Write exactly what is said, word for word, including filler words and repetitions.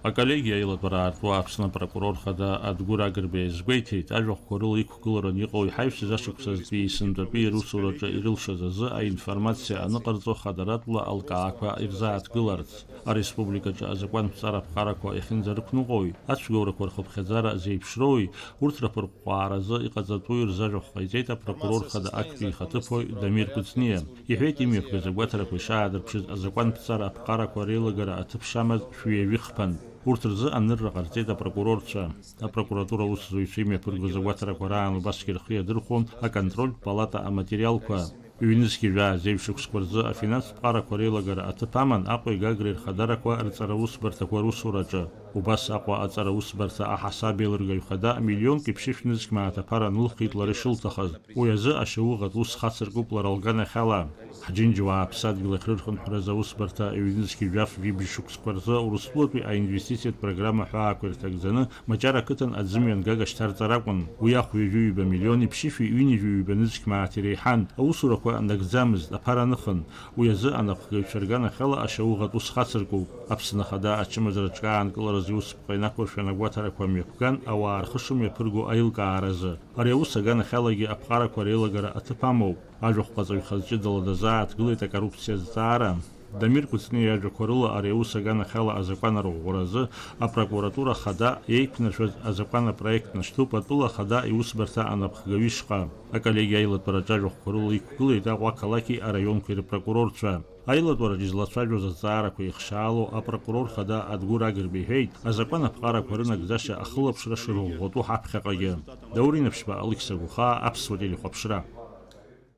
Аколлегиа аилатәара аартуа Аԥсны апрокурор хада Адгәыр Агрба иазгәеиҭеит, ажәахәқәа рыла иқәгыларан иҟоу иҳаҩсыз ашықәсазтәи есынтәатәи русураҿы ирылшаз азы аинформациа аныҟарҵо хадаратәла алкаақәа ирзааҭгыларц. Ареспубликаҿы азакәанԥҵара аԥҟарақәа иахьынӡарықәныҟәои, ацәгьоурақәа рхыԥхьаӡара зеиԥшроуи, урҭ рыԥырҟәҟәааразы иҟаҵатәуи рзажәахә ҟаиҵеит апрокурор хада актәи ихаҭыԥуаҩ Дамир Кәыҵниа. Иҳәеит, имҩаԥгаз агәаҭарақәа ишаадырԥшыз азакәанԥҵара аԥҟарақәа реилагара аҭыԥ шамаз шәҩажәихԥан. Урҭ рзы анырра ҟарҵеит апрокурорцәа. Апрокуратура аусзуҩцәа имҩаԥыргоз агәаҭарақәа раан убасгьы рхы иадырхәон аконтрольтә палата аматериалқәа. Ҩнызқьи жәаа зеиԥшықәсқәа рзы афинанстә ԥҟарақәа реилагара аҭыԥ аман Аҟәеи Гагреи рхадарақәа рҵара усбарҭақәа русураҿы. Убас Аҟәа аҵара усбарҭа аҳасабеилыргаҩ хада миллионки ԥшьышә нызқь мааҭ аԥара анылхит лара ишылҭахыз. Уи азы ашьауӷатә ус хацыркуп лара лганахьала. Ҳџьынџьуаа аԥсадгьыл ахь рырхынҳәразы аусбарҭа ҩнызқьи жәаф жәибжь шықәсқәа рзы Урыстәылатәи аинвестициатә программа ҳәаақәа ирҭагӡаны Маҷара ақыҭан аӡымҩангага шьҭарҵар акәын. Уи ахә ҩажәи ҩба миллиони ԥшьышәи ҩынҩажәи ҩба нызқь мааҭ иреиҳан. Аусурақәа нагӡамызт, аԥара аныхын. Уи азы анапхгаҩцәа рганахьала ашьауӷатә ус хацыркуп. Аԥсны Ахада ачымазара аҿкаанкыларазы иусԥҟа инақәыршәан агәаҭарақәа мҩаԥган, ауаа рхы шымҩаԥырго аилкааразы. Ари аус аганахьалагьы аԥҟарақәа реилагара аҭыԥ амоуп. Ажәахәҟаҵаҩ хаз ҷыдала дазааҭгылеит акоррупциа азҵаара. Дамир Кәыҵниа иажәақәа рыла, ари аус аганахьала азакәан арӷәӷәаразы апрокуратура хада иеиқәнаршәаз азакәан апроект нашьҭуп атәыла хада иусбарҭа анапхгаҩы ишҟа. Аколлегиа аилатәараҿы ажәахәқәа рыла иқәгылеит Аҟәа ақалақьи араионқәеи рпрокурорцәа. Аилатәараҿы излацәажәоз азҵаарақәа ихшьаало апрокурор хада Адгәыр Агрба иҳәеит, азакәан аԥҟарақәа рынагӡашьа ахылаԥшра шырӷәӷәатәу ҳаԥхьаҟагьы. Даур Инаԥшьба, Алықьса Гәхаа, Аԥсуа телехәаԥшра.